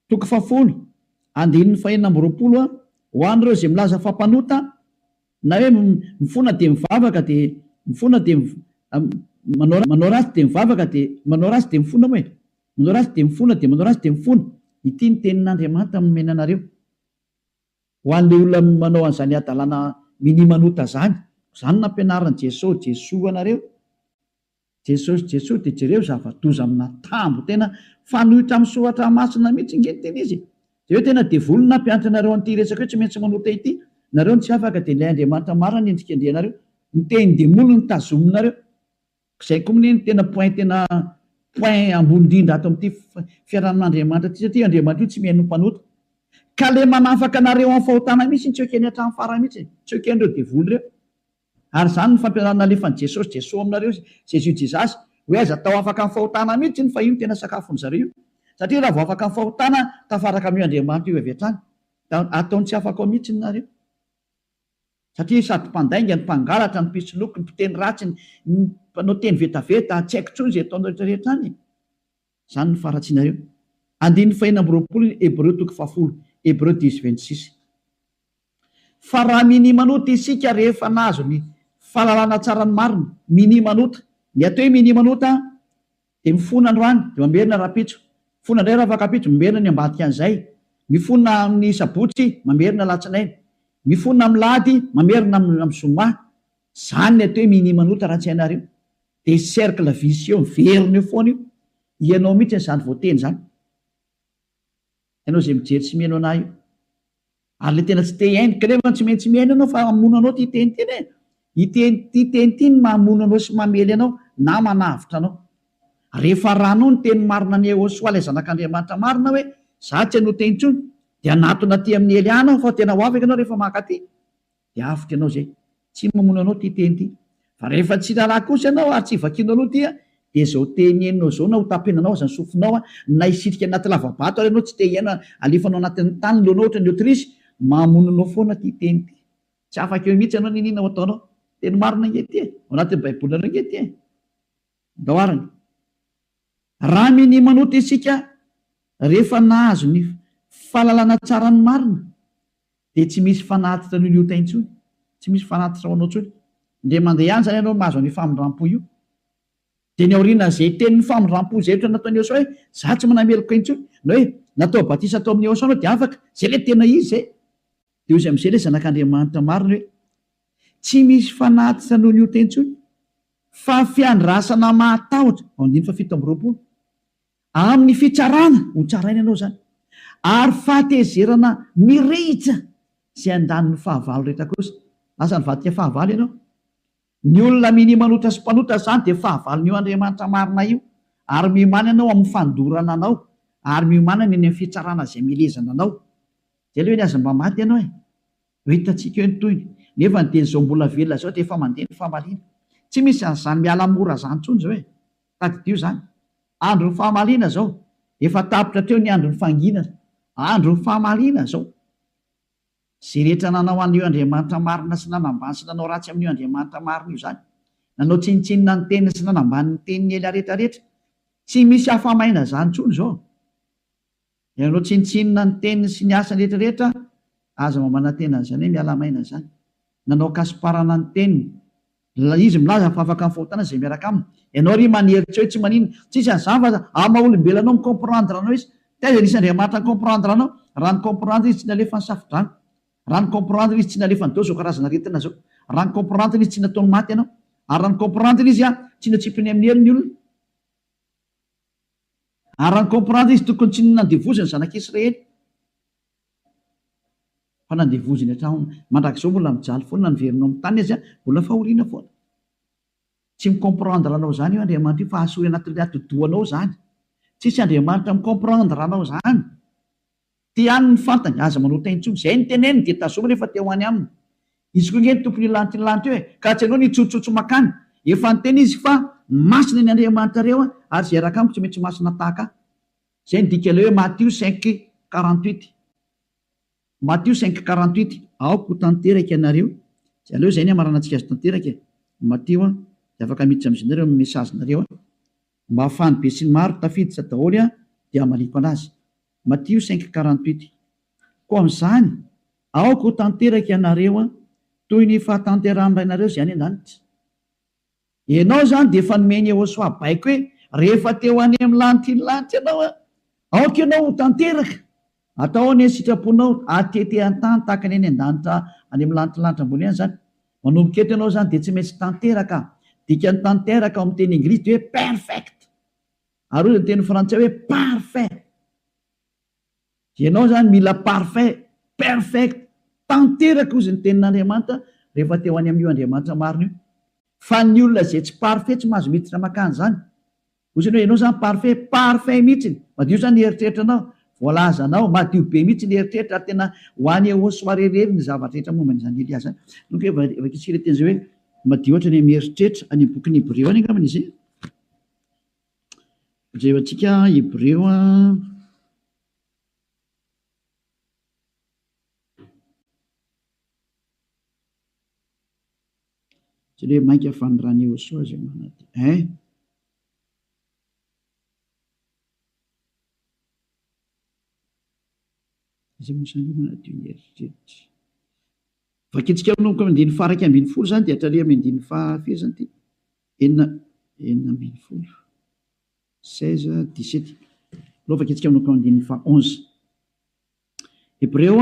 Toko fahafolo, andininy fahenina amby 20, Ho an'ireo izay milaza fa mpanota, na hoe mifona dia mivavaka dia mifona dia manao manao ratsy dia mivavaka dia manao ratsy dia mifona moa e! Manao ratsy dia mifona dia manao ratsy dia mifona. Ity ny tenin'Andriamanitra nomena anareo. Ho an'ilay olona manao an'izany hadalana minia manota izany. Izany no nampianarin'i Jesoa, Jesoa anareo. Jesosy Jesoa dia jereo zava-doza amina tambo tena fanohitra amin'ny soratra masina mihitsy nge ny tena izy e! Jereo tena devoly no nampianatra anareo an'ity resaka hoe tsy maintsy manota ity, nareo no tsy afaka dia ilay Andriamanitra marina no endrikendrehanareo, ny tenin-demoly no tazominareo, izay koa anie no tena point tena point ambony indrindra ato amin'ity fiarahamin'Andriamanitra ity satria Andriamanitra io tsy mihaino ny mpanota ka le manafaka anareo amin'ny fahotana mihitsy tsy ekeny hatramin'ny farany mihitsy e, tsy eken'ireo devoly ireo. Ary izany no fampianarana nalefan'i Jesosy, Jesoa aminareo, Jésus Jesus, hoe aza atao afaka amin'ny fahotana mihitsy iny fa io no tena sakafon'ny zareo io. Satria raha vao afaka amin'ny fahotana, tafaraka amin'io Andriamanitra io avy hatrany. Da ataony tsy afaka ao mihitsy iny nareo. Satria sady mpandainga, ny mpangalatra, ny mpisoloky, ny mpiteny ratsy, ny mpanao teny vetaveta, tsy haiko intsony izay ataonareo rehetra rehetra any e. Izany no faharatsianareo. Andininy fahenina amby 20 Hebreo toko fahafolo, Hébreux 10 26. Fa raha minia manota isika rehefa nahazo ny fahalalana tsara ny marina, minia manota. Ny atao hoe minia manota dia mifona androany dia mamerina rahampitso, mifona indray rahafakampitso, mamerina ny ambadika an'izay, mifona amin'ny sabotsy, mamerina alatsinainy, mifona amin'ny lahady, mamerina amin'ny zoma. Izany ny atao hoe minia manota raha tsy hainareo. Dia cercle vicieux miverina eo foana io. Ianao mihitsy izany voateny izany. Ianao izay mijery sy mihaino anah io. Ary le tena tsy te hihaino, kanefa tsy maintsy mihaino ianao fa hamono anao ity teny ity anie. Ity ity teny ity no mamono anao sy mamely anao na manavotra anao. Rehefa arahanao ny teny marina an'i Yehosua ilay zanak'Andriamanitra marina hoe za tsy hanota intsony dia hanatona aty amin'i Eliana aho fa tena ho afaka ianao rehefa maka aty. Dia avotra ianao izay. Tsy mamono anao ity teny ity. Fa rehefa tsy raharaha kosa ianao ary tsy vakianao aloha ity dia izao teny henonao izao na ho tapenanao aza ny sofinao na hisitrika anaty lava-bato ary ianao tsy te hihaino alefanao anatin'ny tany ny lohanao ohatran'ny autruche, mamono anao foana ity teny ity. Tsy afaka eo mihitsy ianao n'inon'inona ho ataonao. Teny marina ange ity e. Ao anatin'ny baibolinareo ange ity e. Ndao arany. Raha minia manota isika rehefa nahazo ny fahalalana tsara ny marina dia tsy misy fanatitra noho ny ota intsony, tsy misy fanatitra ho anao intsony. Indray mandeha ihany izany ianao no mahazo an'io famindrampo io. Dia ny aorianan'izay tenin'ny famindrampo izay ohatra nataon'i Yehosua hoe, za tsy manameloka intsony, na hoe natao batisa tao amin'i Yehosua anao dia afaka, izay ilay tena izy izay. Dia hoy izy amin'izay ilay zanak'Andriamanitra marina hoe, tsy misy fanatitra noho ny ota intsony, fa fiandrasana mahatahotra, ao andininy faha 27. Amin'ny fitsarana, ho tsaraina ianao izany, ary fahatezerana mirehitra izay handany ny fahavalo rehetra kosa. Lasa nivadika fahavalo ianao. Ny olona minia manota sy mpanota izany dia fahavalon'io Andriamanitra marina io, ary miomàna ianao amin'ny fandorana anao, ary miomàna ny any amin'ny fitsarana izay milezana anao. Izay aloha eny aza mba maty ianao e! Ho hitantsika eo ny tohiny. Nefa ny dia izao mbola velona izao dia efa mandeha ny famaliana. Tsy misy an'izany miala mora izany intsony izao e! Tadidio izany. Andron'ny famaliana izao. Efa tapitra hatreo ny andron'ny fanginana. Andron'ny famaliana izao. Izay rehetra nanao an'io Andriamanitra marina sy nanambany sy nanao ratsy amin'io Andriamanitra marina io izany. Nanao tsinontsinona ny teniny sy nanambany ny tenin'i Elia rehetra rehetra. Tsy misy afa-maina izany intsony izao. Ianao tsinontsinona ny teniny sy ny asany rehetra rehetra, aza mba manantena an'izany hoe miala maina izany. Nanao kasiparana ny teniny. Izy milaza fa afaka amin'ny fahotana izay miaraka aminy. Ianao ry manery tsy hoe tsy maninona. Tsisy an'izany fa amin'ny maha olombelona anao mi-comprendre anao izy. Taiza nisy Andriamanitra ni-comprendre anao? Raha ni-comprendre izy tsy nalefa ny safo-drano. Raha ni-comprendre izy tsy nalefany daholo izao karazana aretina izao. Raha ni-comprendre izy tsy nataony maty ianao. Ary raha ni-comprendre izy tsy natsipiny amin'ny helo ny olona. Ary raha ni-comprendre izy tokony tsy nandevoziny ny zanak'Israely fa nandevoziny hatramin'ny mandrakizao mbola mijaly foana na niverina ao amin'ny tany aza mbola fahoriana foana. Tsy mi-comprendre anao izany io Andriamanitra io fa asory anatin'ilay atidohanao izany. Tsisy Andriamanitra mi-comprendre anao izany. Ty ihany ny fantany, aza manota intsony. Izay ny teneniny dia tazomy rehefa te ho any aminy. Izy koa nge ny tompon'io lanitra io lanitra io e! Ka tsy ianao no hitsotsotso makany. Efa niteny izy fa masina ny Andriamanitrareo ary izay hiaraka amiko tsy maintsy masina tahaka ahy. Izay ny dikan'ilay hoe Matio 5, 48. Matio 5, 48, Aoka ho tanteraka ianareo. Izay aleo izay ny hamaranantsika azy tanteraka e! Matio a! Dia afaka miditra amin'izay nareo amin'ny message-nareo a! Mba hahafahan'ny besinimaro tafiditra daholo a! Dia hamaliako anazy. Matio 5, 48, Koa amin'izany, aoka ho tanteraka ianareo toy ny fahatanterahan'ny Rainareo izay any an-danitra. Ianao izany dia efa nomen'i Yehosua baiko hoe, rehefa te ho any amin'ny lanitry ny lanitra ianao, aoka ianao ho tanteraka. Atao anie ny sitraponao, atete an-tany tahaka ny any an-danitra any amin'ny lanitry ny lanitra ambony any izany. Manomboka eto ianao izany dia tsy maintsy tanteraka. Dikan'ny tanteraka ao amin'ny teny anglisy dia hoe perfect. Ary hoy ny teny frantsay hoe parfait. Ianao izany mila parfait, perfect, tanteraka hozy ny tenin'Andriamanitra rehefa te ho any amin'io Andriamanitra marina io. Fa ny olona izay tsy parfait tsy mahazo miditra mankany izany. Hozy ianao, ianao izany parfait, parfait mihitsiny, madio izany ny eritreritranao, voalazanao, madio be mihitsy ny eritreritra ary tena ho any Ehosoa irery ny zavatra rehetra momba an'izany Elia izany. Donc vakintsika ilay teny izay hoe madio ohatra ny mieritreritra, any amin'ny bokin'ny Hebreo any angambany izy e. Jerentsika Hebreo a. Tsy hoe mainka fa ny ran'i Yehosua izay manadio. Hein? Iza moa izany manadio ny eritreritra? Vakintsika manomboka amin'ny andininy faha 11 izany dia hatrany amin'ny andininy faha firy izany ity? Enina, 16, 16, 17. Aleo vakintsika manomboka amin'ny andininy faha 11. Hebreo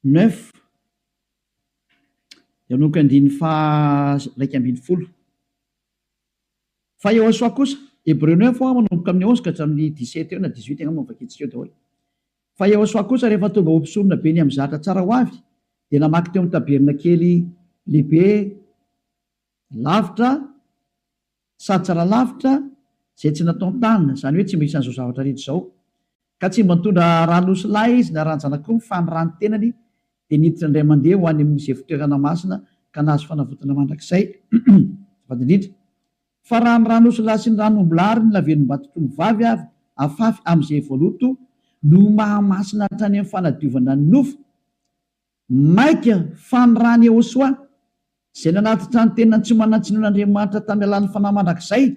9 dia manomboka andininy faha 11. Fa Yehosua kosa, Hebreo 9 manomboka amin'ny 11 ka hatramin'ny 17 eo na 18 angamba no vakintsika eo daholo. Fa Yehosua kosa rehefa tonga ho mpisorona be ny amin'ny zatra tsara ho avy, dia namaky teo amin'ny tabernakely lehibe lavitra sady tsara lavitra izay tsy nataon-tanana, izany hoe tsy mba isan'izao zavatra rehetra izao. Ka tsy mba nitondra ran'osilahy izy na ran-janak'omby fa ny ran'ny tenany dia niditra indray mandeha ho any amin'izay fitoerana masina ka nahazo fanavotana mandrakizay. Azafady indrindra. Fa raha ny ran'osilahy sy ny ran'ombilahy ary ny lavenom-batotr'ombivavy avy afafy amin'izay voaloto no mahamasina hatrany amin'ny fanadiovana ny nofo, Mainka fa ny ran'i Yehosua, izay nanatitra ny tenany tsy manan-tsinoan'Andriamanitra tamin'ny alalan'ny Fanahy mandrakizay,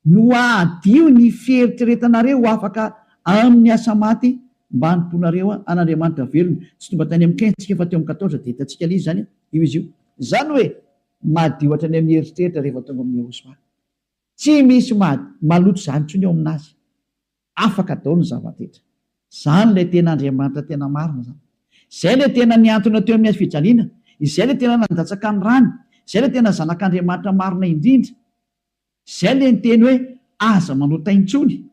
no hahadio ny fieritreretanareo ho afaka amin'ny asa maty mba hanompoanareo an'Andriamanitra velona. Tsy tonga tany amin'ny 15 tsika fa teo amin'ny 14 dia hitantsika ilay izy izany, io izy io. Izany hoe madio hatrany amin'ny eritreritra rehefa tonga amin'i Yehosua. Tsy misy maloto izany intsony eo aminazy. Afaka daholo ny zava-drehetra. Izany ilay tena Andriamanitra tena marina izany. Izay ilay tena nihantona teo amin'ny hazo fijaliana. Izay ilay tena nandatsaka ny rany. Izay ilay tena Zanak'Andriamanitra marina indrindra. Izay ilay niteny hoe aza manota intsony.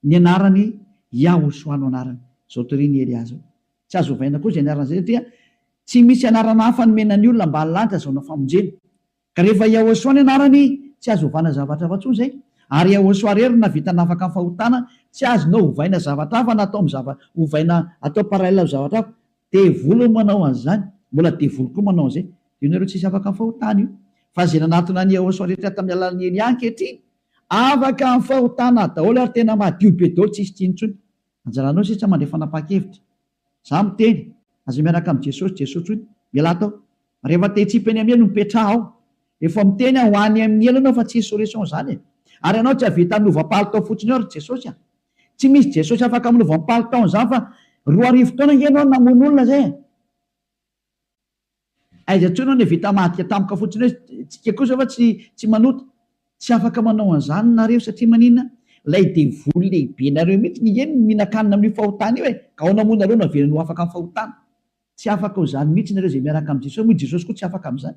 Ny anarany Yahoshuah no anarany. Izao torian'i Elia izao. Tsy azo ovaina koa izay anarana izay satria tsy misy anarana hafa nomena ny olona ambany lanitra azahoana famonjena. Ka rehefa Yahoshuah ny anarany, tsy azo ovana zavatra hafa intsony izay. Ary Yahoshuah irery no nahavita nafaka ny fahotana, tsy azonao ovaina zavatra hafa na atao amin'ny zava, ovaina atao parallèle amin'ny zavatra hafa. Devoly no manao an'izany, mbola devoly koa manao an'izay. Io nareo tsisy afaka amin'ny fahotana io. Fa izay nanatona an'i Yahoshuah rehetra tamin'ny alalan'i Elia ankehitriny, afaka amin'ny fahotana daholo ary tena madio be daholo tsisy tsiny intsony. Anjaranao sisa mandray fanapahan-kevitra. Za miteny, aza miaraka amin'i Jesosy, Jesosy intsony, mialà tao. Rehefa te hitsipy any amin'ny helo mipetraha ao. Efa miteny aho ho any amin'ny helo ianao fa tsisy solution zany e. Ary ianao tsy hahavita hanova palitao fotsiny eo ry Jesosy a. Tsy misy Jesosy afaka manova ny palitaony zany fa 2000 taona ange ianao no namono olona zay e. Aiza intsony ianao no vita madika tampoka fotsiny hoe tsika kosa fa tsy tsy manota. Tsy afaka manao an'izany nareo satria maninona? Ilay devoly lehibe nareo mihitsy nge no mihinan-kanina amin'io fahotana io e. Ka ahoana moa nareo no averiny ho afaka amin'ny fahotana? Tsy afaka ho izany mihitsy nareo izay miaraka amin'i Jesosy, moa i Jesosy koa tsy afaka amin'izany.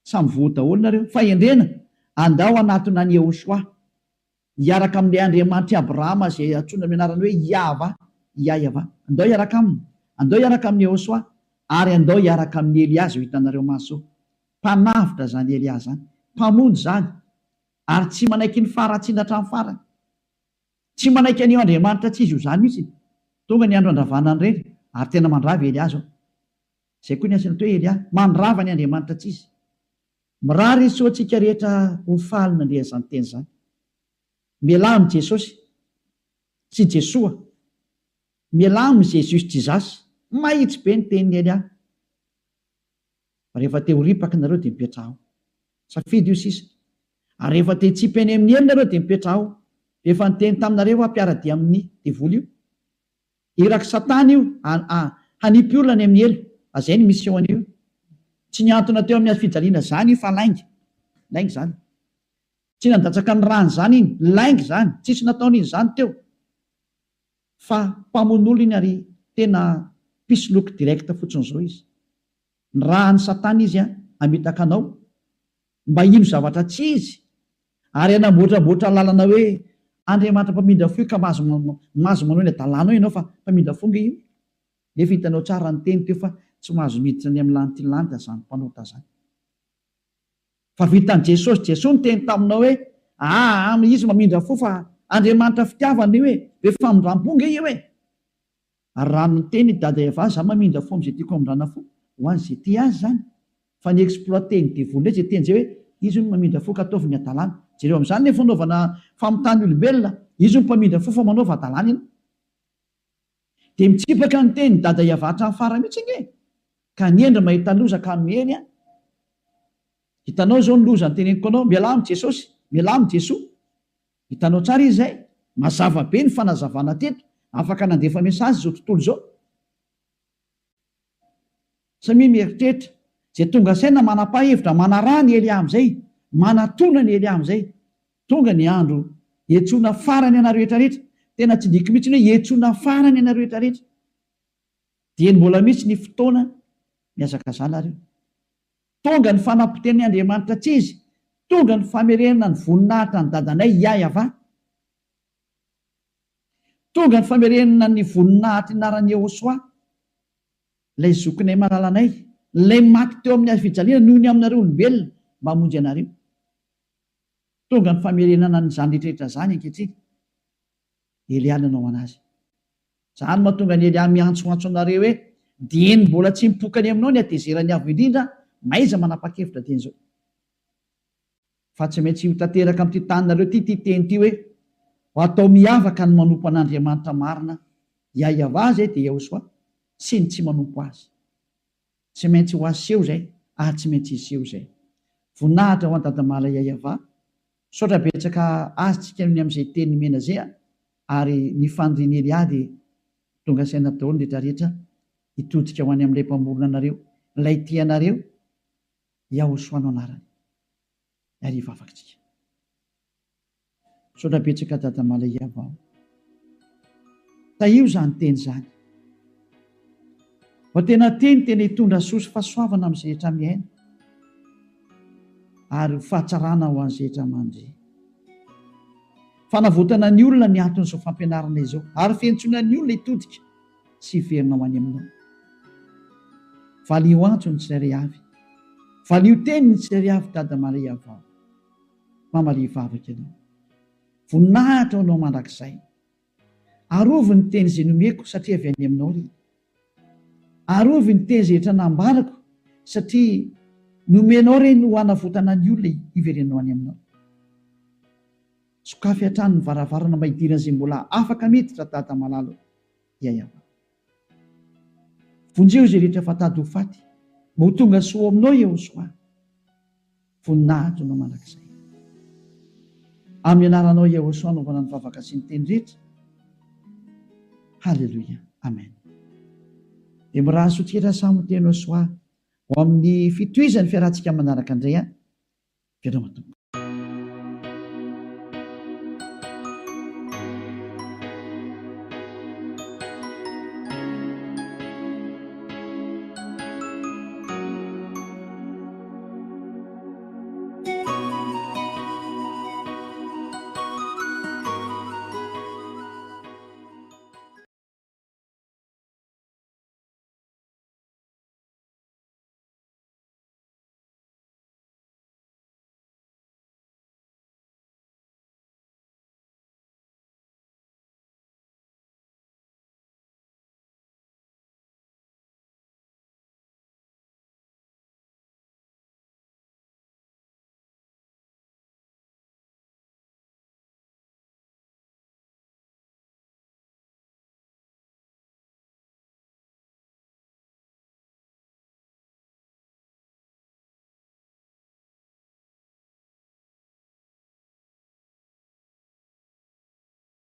Samy voa daholo nareo. Fahendrena, andao hanatona an'i Yehoshuah, hiaraka amin'ilay Andriamanitr'i Abrahama izay antsoina amin'ny anarany hoe Yahvah, Yah-Yavah. Andao hiaraka aminy. Andao hiaraka amin'i Yehoshuah, ary andao hiaraka amin'i Elia izay ho hitanareo maso eo. Mpanavotra izany Elia izany. Mpamonjy izany. Ary tsy manaiky ny faharatsiana hatramin'ny farany. Tsy manaiky an'io Andriamanitra tsy izy io izany mihitsy. Tonga ny andro handravana an'ireny. Ary tena mandrava i Elia izao. Izay koa ny asany atao hoe Elia. Mandrava ny Andriamanitra tsy izy. Mirary soa antsika rehetra ho faly nandre an'izany teny izany. Mialà amin'i Jesosy sy Jesoa. Mialà amin'i Jesus Jesus. Mahitsy be ny tenin'i Elia. Fa rehefa te ho ripaka nareo dia mipetraha ao. Safidy io sisa. Ary rehefa te hitsipy any amin'ny helo nareo dia mipetraha ao. Efa niteny taminareo aho mpiara-dia amin'ny devoly io. Irak'i satana io hanipy olona any amin'ny helo. Fa zay ny mission an'io. Tsy nihantona teo amin'ny hazofijaliana zany io fa lainga. Lainga zany. Tsy nandatsaka ny rany zany iny. Lainga zany. Tsisy nataony iny zany teo. Fa mpamono olona iny ary tena mpisoloky direct fotsiny zao izy. Nirahan'i satana izy hamitaka anao mba hino zavatra tsy izy ary hanamboatramboatra lalana hoe Andriamanitra mpamindra fo io ka mahazo mahazo manao ny adalanao ianao fa mpamindra fo nge io. Nefa hitanao tsara ny teny teo fa tsy mahazo miditra any amin'ny lanity lanitra zany mpanota zany. Fa vitan'i Jesosy Jesoa niteny taminao hoe aa izy mamindra fo fa Andriamanitra fitiavana io e, be famindrampo nge io e. Ary raha miteny i Dada Eva za mamindra fo amin'izay tiako hamindrana fo, ho an'izay tia azy izany. Fa ny exploiter ny devoly indray izay teny izay hoe izy hono mamindra fo ka ataovy ny hadalana. Jereo amin'izany ny fanaovana famitahana olombelona, izy hono mpamindra fo fa manaova hadalana ianao. Dia mitsipaka ny tenin'i Dada Eva hatramin'ny farany mihitsy ange e! Ka ny hendry mahita loza ka miery an! Hitanao izao ny loza noteneniko anao, mialà amin'i Jesosy, mialà amin'i Jesoa. Hitanao tsara izy izay? Mazava be ny fanazavana teto, afaka nandefa message izao tontolo izao. Samia mieritreritra, izay tonga saina manapa-hevitra manaraha an'i Elia amin'izay, manatona an'i Elia amin'izay. Tonga ny andro hiantsoana farany anareo rehetra rehetra, tena tsindriako mihitsy ny hoe hiantsoana farany anareo rehetra rehetra. Dieny mbola misy ny fotoana, mihazakazaha nareo. Tonga ny fanapotehan'ny Andriamanitra tsy izy, tonga ny famerenana ny voninahitra an'i dadanay Yah-Yavah. Tonga ny famerenana ny voninahitry ny anaran'i Yehosua, ilay zokinay malalanay, ilay maty teo amin'ny hazo fijaliana noho ny aminareo olombelona mba hamonjy anareo. Tonga ny famerenana an'izany rehetra rehetra izany ankehitriny. Elia nanao anazy. Izany no mahatonga an'i Elia miantsoantso anareo hoe, Dieny mbola tsy mipoka any aminao ny hatezeran'ny Avo Indrindra, mahaiza manapa-kevitra dieny izao. Fa tsy maintsy ho tanteraka amin'ity taninareo ity ity teny ity hoe, Ho atao miavaka ny manompo an'Andriamanitra marina, Yahweh izay dia Yahoshuah, sy ny tsy manompo Azy. Tsy maintsy ho aseho izay ary tsy maintsy hiseho izay. Voninahitra ho an'i Dadamala Yahweh. Misaotra betsaka azy tsika ny amin'izay teny nomena zay a! Ary ny fanirian'i Elia dia tonga saina daholo ny rehetra rehetra hitodika ho any amin'ilay mpamorona anareo, ilay tia anareo, Yahoshua no anarany. Ary hivavaka tsika. Misaotra betsaka Dada Malaiava o. Tahio izany teny izany. Fa tena teny tena hitondra soa sy fahasoavana amin'izay rehetra miaina ary ho fahatsarana ho an'izay rehetra mandre. Fanavotana ny olona ny anton'izao fampianarana izao ary fiantsoana ny olona hitodika sy hiverina ho any aminao. Valio antso ny tsirairay avy. Valio teny ny tsirairay avy Dada Maria vao. Mamalia vavaka ianao. Voninahitra ho anao mandrakizay. Arovy ny teny izay nomeko satria avy any aminao ry. Arovy ny teny izay rehetra nambarako satria nomenao ireny ho hanavotana ny olona hiverenao any aminao. Sokafy hatrany ny varavarana mba hidiran'izay mbola afaka miditra Dada malala o. Yayava. Vonjeo izay rehetra fa tady ho faty mba ho tonga soa ao aminao Yehosoa. Voninahitra anao mandrakizay. Amin'ny anaranao Yahoshuah anaovana ny vavaka sy ny teny rehetra. Haleloia. Amen. Dia mirary soa tsika samy ho teny Yahoshuah ho amin'ny fitohizan'ny fiarahantsika manaraka indray an. Veloma Tompoko.